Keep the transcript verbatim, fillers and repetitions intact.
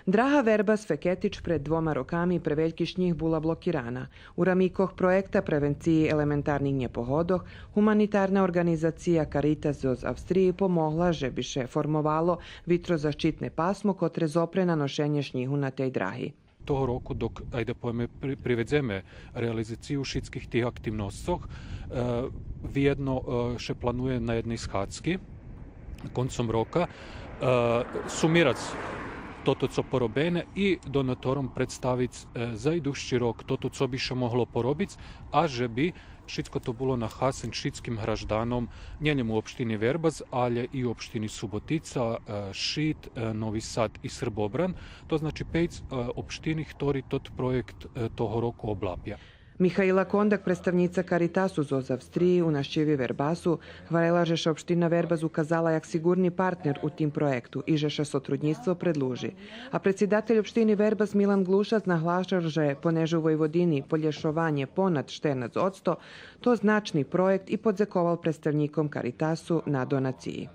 Драга Вербас-Фекетич пред двома роками пре вельки шнїг була блокирана. У рамикох проєкта превенциї елементарних нєпогодох, гуманитарна орґанизация Каритас зоз Австриї помогла же би ше формовало витрозащитне пасмо котре зопре наношенє шнїгу на тей драги. Того року, док, айде повеме, при-, приведземе реализацию шицких тих активносцох, е, виєдно, е, ше планує на єдней схадзки концом рока, е, сумирац тото цо поробене и донатором представиц, е, за идущи рок тото цо би ше могло поробиц, а же би шицко то було на хасень шицким гражданом, нєлєм у општини Вербас, алє и у општини Суботица, е, Шид, е, Нови Сад и Србобран. То значи пейц, е, општини хтори тот проєкт, е, того року облапя. Михаила Кондак, представнїца Каритасу зоз Австриї, у нащиви Вербасу гварела же ше општина Вербас указала як сиґурни партнер у тим проєкту и же ше сотруднїцтво предлужи. А предсидатель општини Вербас Милан Глушац наглашел же, понеже у Войводини полєшованє понад штернац одсто, то значни проєкт и подзековал представнїком Каритасу на донациї.